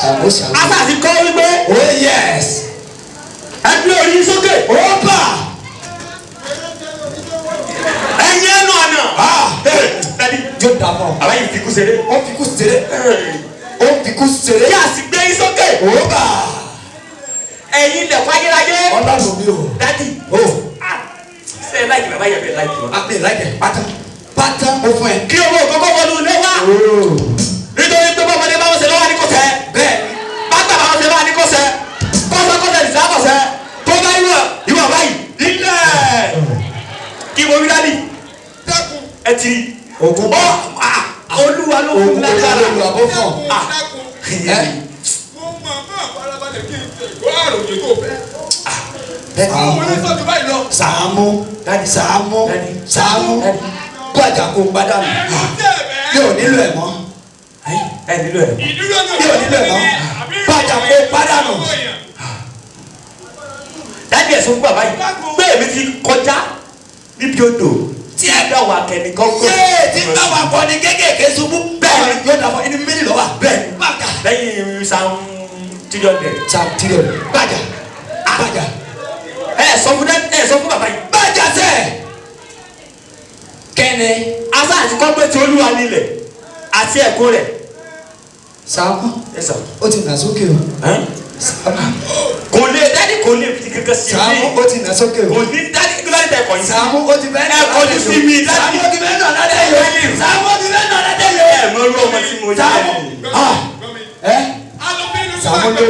Sàámú Sàámú. Asa ti kọ́ wípé Oh yes. ẹ gbé orí yín sókè. Ó bà. Ẹ̀yin ẹnu ọ̀nà. Ah. Daddy, Yóò dà mọ́. àbá yìí fi kú ṣeré. Ó fi kú ṣeré. Ó fi kú ṣeré. Kí a sì gbé yín sókè. Ó bà. Ẹ̀yin ilẹ̀kùn ayérayé. Ọlọ́run mi o. Daddy. O. Ah, ṣé ẹ like bàbá yẹn bẹ́ẹ̀ like wọn? Àpè láìpẹ́ pátá. Pátá ó fún ẹ. Kí owó kókó wọnú ilé wá. Nítorí pé bọ́mọdé bá wọn ṣe lọ́wọ́ ní kò sẹ́. Bẹ́ẹ̀ Bàtà bá wọn ṣe lọ́wọ́ ní kò sẹ́. Kọ́sọ́kọ́sẹ́ ìsá kò sẹ́. Tó bá yíwọ̀ ìwọ̀ báyìí. Ilẹ̀. Kí mo rí daddy. Dákun. Ẹ ti rí. Ogun. Ọ ah, Olúwa ló fún Ogun lágbára. olúwa bó fún ọ. Ah. Dákun. Ẹ. Mo mọ̀ máa farabalẹ̀ kí n tẹ̀ gbọ́ àròyé tó fẹ́. Bẹ́ẹ̀ Àwọn oníṣọ́ ti báyìí lọ. Sàámú. Sàámú. Daddy. Sàámú. Gbàjà kó gbádànù. Ẹnu tẹ̀ bẹ́ẹ̀. Mi ò nílò ẹ̀ mọ́. Ẹ nílò ẹ̀. Ìdúró ní Mi ò nílò ẹ̀ mọ́. Gbàjà kó gbádànù. Daddy ẹ̀ sọ fún bàbá yìí pé èmi ti kọjá níbi odò tí ẹ dá wà kẹ́nìkan kó. Yéè tí ń bá wa kọ́ ni kéékèèké ṣubú. Bẹ́ẹ̀ni yóò dà fún inú mílí lọ́wọ́. Bẹ́ẹ̀ni. Gbàjà. Lẹ́yìn Psalm 300. Psalm 300. Gbàjà. Gbàjà. Ẹ sọ fún ẹ sọ fún bàbá yìí. Gbàjà sẹ́. Kẹ́ni. Asa àti kọ́ pé ti Olúwa nílẹ̀ àti ẹ̀kún rẹ̀. Sàámú. Ẹ sọ. Ó ti nà sókè o. Sàámú. Kò lè daddy kò lè fi kankan sí Sàámú mi. ó ti nà sókè o. Kò ní daddy kí ló dé tẹ̀ kọ́ yìí. Sàámú ó ti fẹ́ nà Ẹ kọjú sí mi, daddy. Sàámú ó ti fẹ́ nà ládé yìí o. Sàámú ó ti fẹ́ nà ládé yìí o. Ẹ mọ irú ọmọ tí mo jẹ́. Sàámú. Ah. Ẹ. Sàámú ló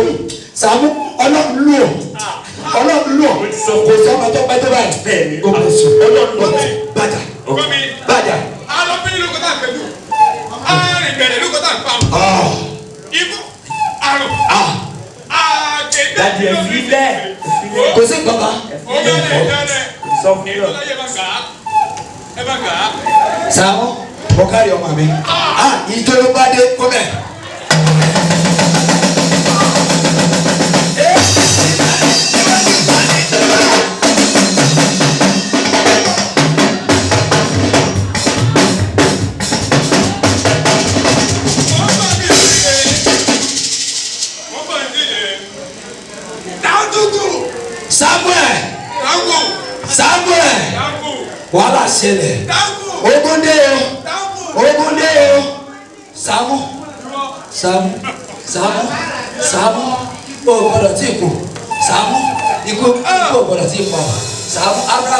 Sàámú Ọlọ́run lò Ọlọ́run lò kò sọ ọmọ tó pẹ́ tó báyìí. Bẹ́ẹ̀ni. Kò kò sùn. Ọlọ́run lò. Bàjá. Bàjá. Alọ́bìnrin ló kọ́ tá à ń pẹ̀lú. Arìnbẹ̀rẹ̀ ló kọ́ tá à ń pa. Ah. Ikú, àrùn, Ah. àgbẹ̀dẹ. Daddy ẹ fi lẹ̀. Kò sí nǹkan kan. Sọ fún yín. Ìtọ́láyé bá gà á. Ẹ bá gà á. Sàámú mo kárí ọmọ mi. Ah ìjọ ló bá dé kọ́mẹ̀. Wọ́n bá mi ṣe. Wọ́n bá mi ṣe. Dáńdúgù. Samuel Dáńgù. Samuel Dáńgù. wàhálà ṣẹlẹ̀. Dáńgù. Ogun dé o. Dáńgù. Ogun dé o. Sàámú Sàámú Sàámú Sàámú o gbọ́dọ̀ tí kú. Sàámú ikú ikú o gbọ́dọ̀ tí pa. Sàámú Abraham.